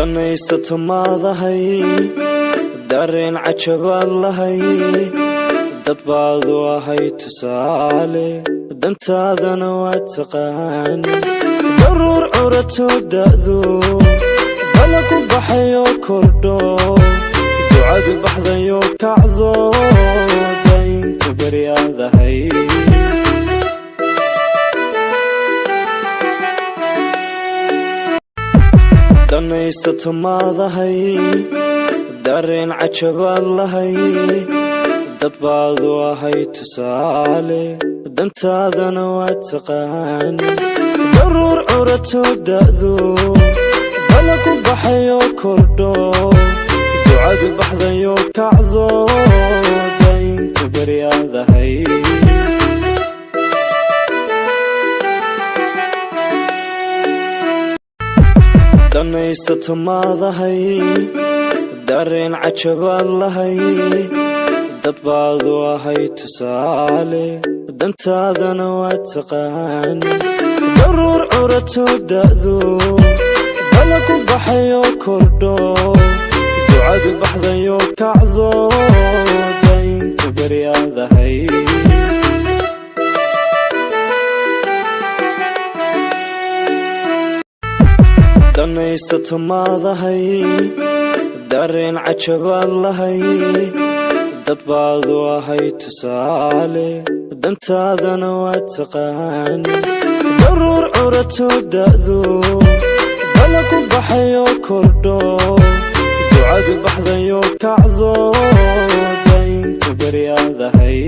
Danaysato maadahay, dareen cajabaad lahay, dad baad u ahay tusaale, dantaadana waa taqaan. Daruur curato da'do, dalagu baxayo kordho, ducadu baxdayo kacdo, daynku baryaadahay. Danaysato maadahay, dareen cajabaad lahay, dad baad u ahay tusaale, dantaadana waa taqaan. Daruur curato da'do, dalagu baxayo kordho, ducadu baxdayo kacdo, daynku baryaadahay. Danaysato maadahay, dareen cajabaad lahay, dad baad u ahay tusaale, dantaadana waa taqaan. Daruur curato da'do, dalagu baxayo kordho, ducadu baxdayo kacdo, daynku baryaadahay. Danaysato maadahay, dareen cajabaad lahay, dad baad u ahay tusaale, dantaadana waa taqaan. Daruur curato da'do, dalagu baxayo kordho, ducadu baxdayo kacdo, daynku baryaadahay.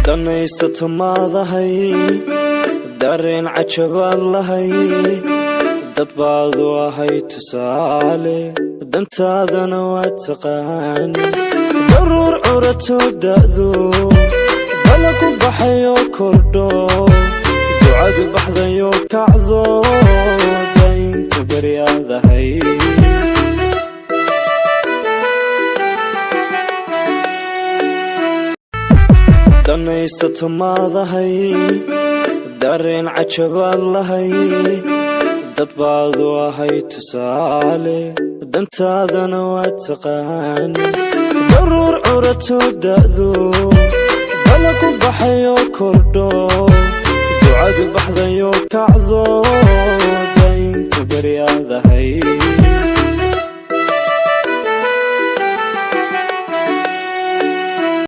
Danaysato maadahay, dareen cajabaad lahay, dad baad u ahay tusaale, dantaadana waa taqaan. Daruur curato da'do, dalagu baxayo kordho, ducadu baxdayo kacdo, daynku baryaadahay. Danaysato maadahay, dareen cajabaad lahay, dad baad u ahay tusaale, dantaadana waa taqaan. Daruur curato da'do, dalagu baxayo kordho, ducadu baxdayo kacdo, daynku baryaadahay.